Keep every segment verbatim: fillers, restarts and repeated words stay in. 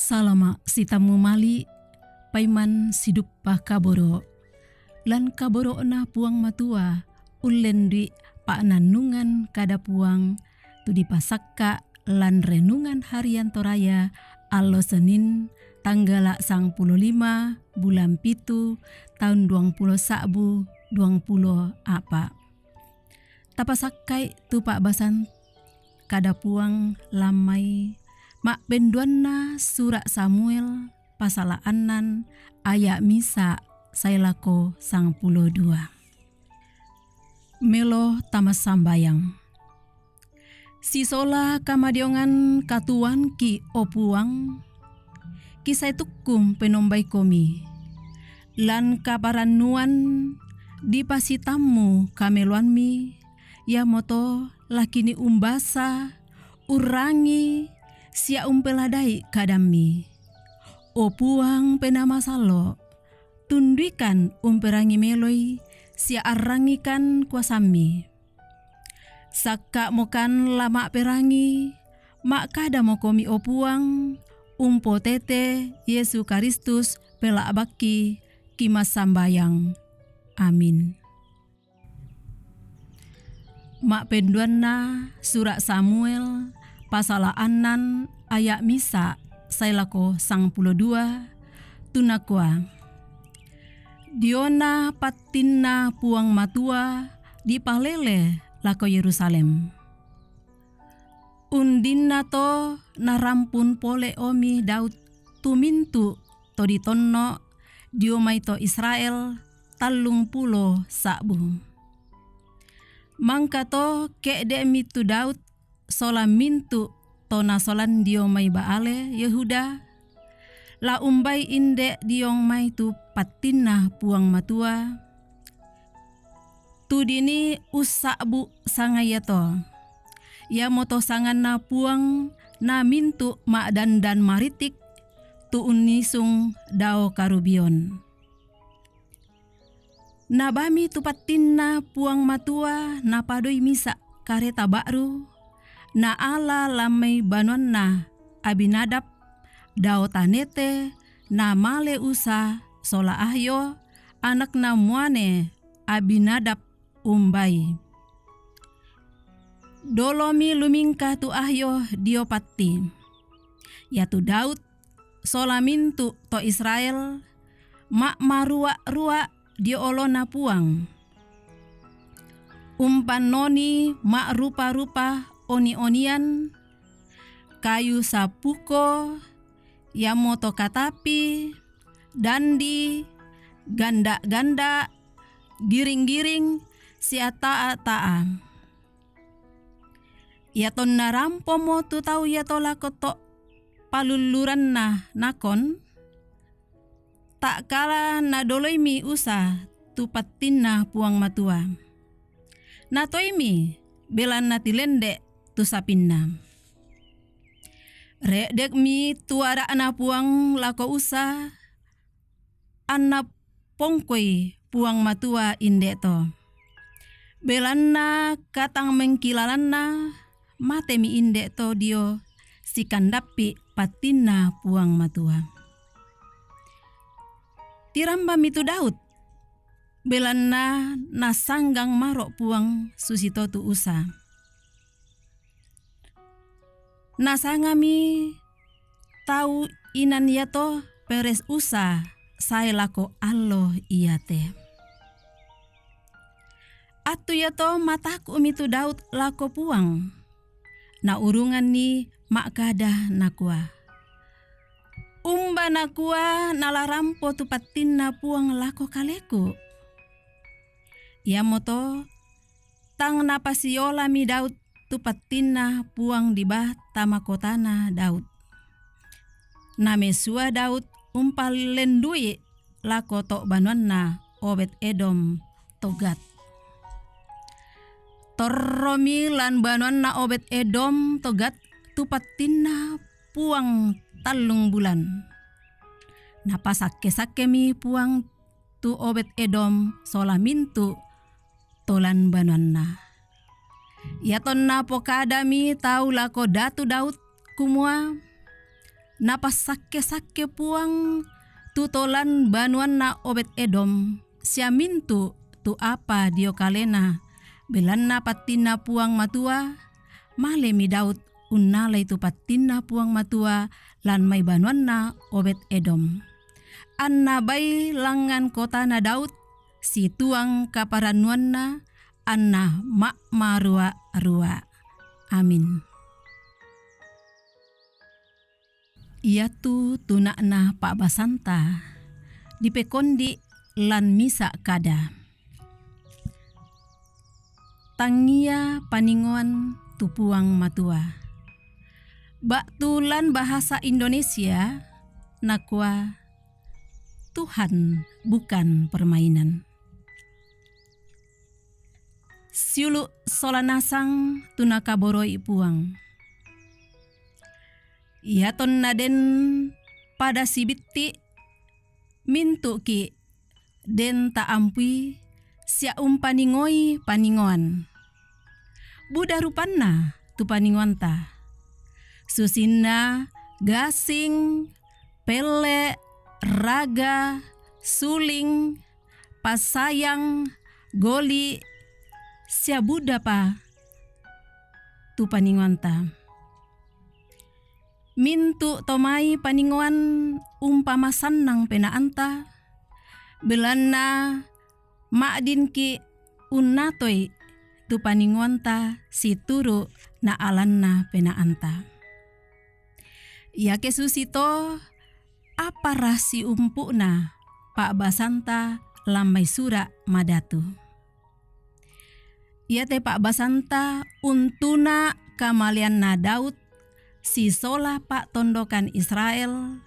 Salama' sitammu mali', paiman siduppa kaboro'. Lan kaboro'na Puang Matua, ullendui pa'nannungan kada Puang, tu dipasakka' lan renungan harian Toraya, allo Senin, tanggala' sangpulo lima, bulan pitu, taun duangpulo sa'bu duangpulo a'pa'. Tapasakka'i tu pa'basan kada Puang lan mai ma'penduanna sura' Samuel pasala' annan aya' misa' sae lako sangpulo dua. Melo tamassambayang. Sisola kamadiongan katuoangki, o Puang, kisae tukku penombaikomi. Lan kaparannuan dipasitammu kameloammi, iamoto lakini umbasa, urrangi, sia umpeladai kadammi. O Puang Penaa Masallo', tunduikan umperangi meloi sia arrangikan kuasammi. Sakka'mokan la ma'perangi, ma'kadamokomi, o Puang, umpotete Yesu Karistus pela'bakki kimassambayang. Amin. Ma'penduanna sura' Samuel, pasala' annan aya' misa' sae lako sangpulo dua, tu nakua, Diona pattinna Puang Matua dipalele lako Yerusalem. Undinna to narampun pole omi Daud tu mintu' to ditonno' dio mai to Israel tallung pulo sa'bu. Mangka to ke'de'mi tu Daud sola mintu' to nasolan dio mai Baale Yehuda, la umbai inde' dio mai tu pattinna Puang Matua, tu dinii ussa'bu sanga iato. Iamoto sanganna Puang na mintu' ma'dandan maritik tu unnisung dao karubion. Nabami tu pattinna Puang Matua napadoi misa' kareta ba'ru, naala lan mai banuanna Abinadab dao tanete, namale Usa sola Ahyo, anakna muane Abinadab umbai. Dolomi lumingka tu Ahyo dio patti. Iatu Daud sola mintu' to Israel ma'marua'-rua' dio oloNa Puang. Umpannoni ma'rupa-rupa oni-onian, kayu sapuko, iamoto katapi, dandi, ganda'-ganda', giring-giring, sia ta'a-ta'a. Iatonna rampomo tu tau iato lako to' palulluranna nakon, ta'kala nadoloimi Usa tu pattinna Puang Matua. Natoimi, belanna tilende' tu sapinna. Re'dekmi tu ara'na Puang lako Usa, anna pongkoi Puang Matua inde' to. Belanna katang mengkilalanna, matemi inde' to dio sikandappi' pattinna Puang Matua. Tirambami tu Daud, belanna nasanggang maro' Puang susito tu Usa. Nasangami tau inan iato Peres Usa sae lako allo iate. Attu iato mataku'mi tu Daud lako Puang. Naurunganni ma'kada nakua, "Umba nakua nala rampo tu pattinna Puang lako kaleku? Iamoto tang napasiolami Daud tu pattinna Puang diba tama kotana Daud. Namesua Daud umpalendui lako to' banuanna Obed Edom to Gat." Torromi lan banuanna Obed Edom to Gat tu pattinna Puang tallung bulan. Napasakke-sakkemi Puang tu Obed Edom sola mintu' to lan banuanna. Iatonna pokadami tau lako Datu Daud, kumua, Napassakke-sakke Puang tu to lan banuanna Obed Edom, sia mintu' tu apa dio kalena, belanna pattinna Puang Matua. Malemi Daud unnalai tu pattinna Puang Matua lan mai banuanna Obed Edom. Anna bai langngan kotana Daud, situang kaparannuanna, anna ma'marua-rua. Amin. Iatu tuna'na pa'basanta dipekondi' lan misa' kada. Tangngia paningoan tu Puang Matua. Ba'tu lan bahasa Indonesia nakua, Tuhan bukan permainan. Siulu' sola nasang tu nakaboroi Puang. Iatonna den pada sibitti', mintu'ki' den ta'ampui sia umpaningoi paningoan. Buda rupanna tu paningoanta, susinna gasing, pelle', raga, suling, passayang, goli', sia budapa tu paningoanta. Mintu' to mai paningoan umpamasannang penaanta, belanna ma'dinki' unnatoi tu paningoanta situru' naalanna penaanta. Iake susito, apara siumpu'na pa'basanta lan mai sura' madatu? Iate pa'basanta untuna' kamaleanna Daud sisola pa'tondokan Israel,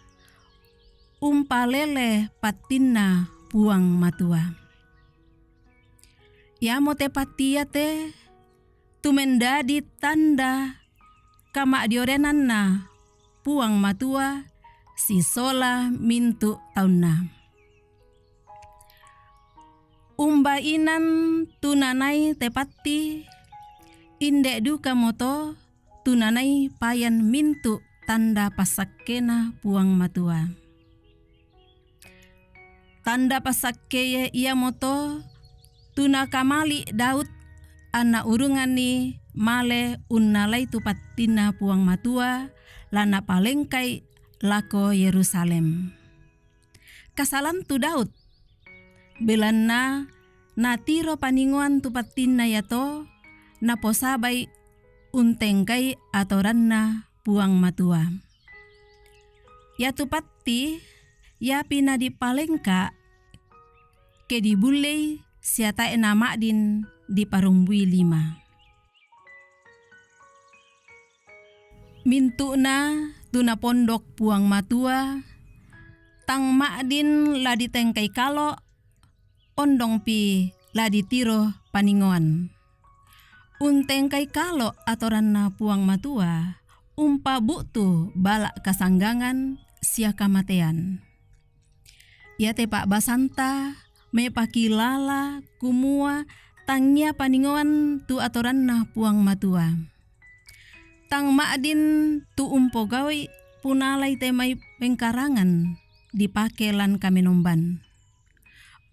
umpalele pattinna Puang Matua. Iamote patti iate tu mendadi tanda kama'diorenanna Puang Matua sisola mintu' taunna. Umba inan tu nanai te patti, inde' dukamoto tu nanai payan mintu' tanda passakkena Puang Matua. Tanda passakkeya iamoto tu nakamali' Daud, anna urunganni male unnalai tu pattinna Puang Matua, la napalengkai lako Yerusalem. Kasalan tu Daud, belanna natiro paningoan tu pattinna iato, naposabai untengkai atoranna Puang Matua. Iatu patti, iapi nadipalengka, ke dibullei sia tae' nama'din diparumbui lima. Mintu'na tu napondok Puang Matua, tang ma'din la ditengkai kalo', ondongpi la ditiro paningoan. Untengkai kalo' atoranna Puang Matua, umpabu'tu bala' kasanggangan sia kamatean. Iate pa'basanta mepakilala kumua tangngia paningoan tu atoranna Puang Matua. Tang ma'din tu umpogau'i punalai te mai pengkarangan dipake lan kamenomban.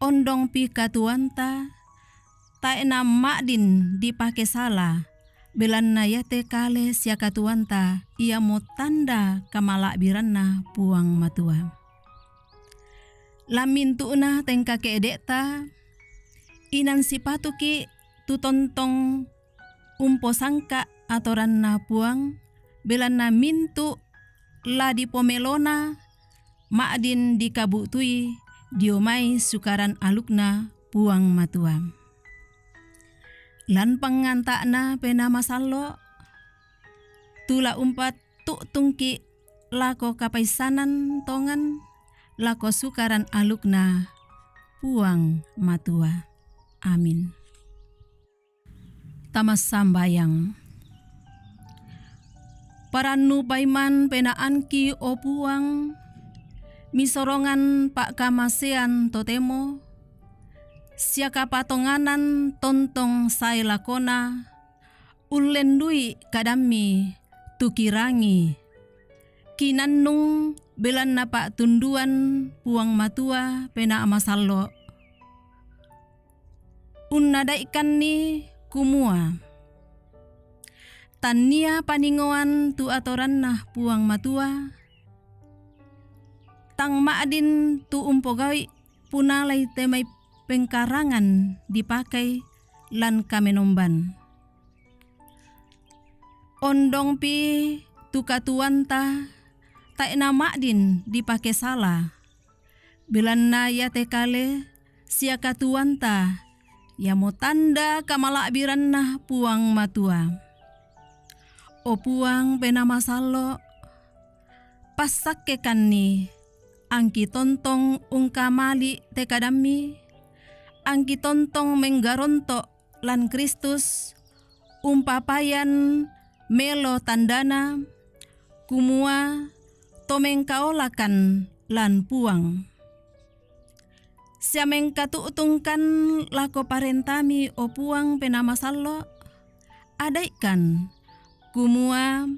Ondongpi katuoanta, tae' nama'din dipake sala, belanna iate kale sia katuoanta iamo tanda kamala'biranna Puang Matua. Lan mintu'na tengka ke'de'ta, inan sipatuki' tu tontong umposangka' atoranna Puang, belanna mintu' la dipomelona ma'din dikabu'tui dio mai Sukaran Alukna Puang Matua. Lan pangnganta'na Penaa Masallo', tu la umpattu'tungki' lako kapaissanan tongan, lako Sukaran Alukna Puang Matua. Amin. Tamassambayang. Parannu paiman penaanki, o Puang, misorongan pa'kamasean totemo, sia kapatonganan tontong sae lakona, ullendui kadammi tu kirangi. Kinannung belanna pa'tunduan Puang Matua Penaa Masallo'. Unnadai'kanni kumua, tannia paningoan tu atoranna Puang Matua, tang ma'din tu umpogau'i punalai te mai pengkarangan dipakai lan kamenomban. Ondongpi tu katuoanta tae' nama'din dipake sala, belanna iate kale sia katuoanta iamo tanda kamala'biranna Puang Matua. O Puang Penaa Masallo', passakkekanni angki tontong ungkamali' te kadammi, angki tontong menggaronto' lan Kristus, umpapayan melo tandana, kumua to mengkaolakan lan Puang. Sia mengkatu'tungkan lako parentami, o Puang Penaa Masallo', adai'kan, kumua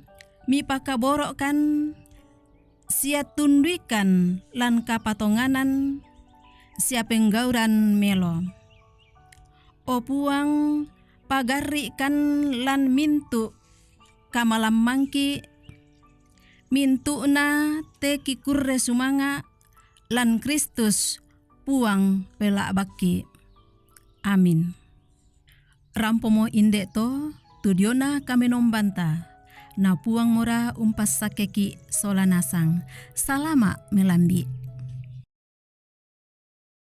mipakaboro'kan sia tunduikan lan kapatonganan sia penggauran melo. O Puang, pagarri'kan lan mintu' kamalammangki, mintu'na te kikurre sumanga' lan Kristus Puang Pela'bakki. Amin. Rampomo inde to tu diona kamenombanta, na Puang mora umpassakkeki' sola nasang. Salama' melambi'.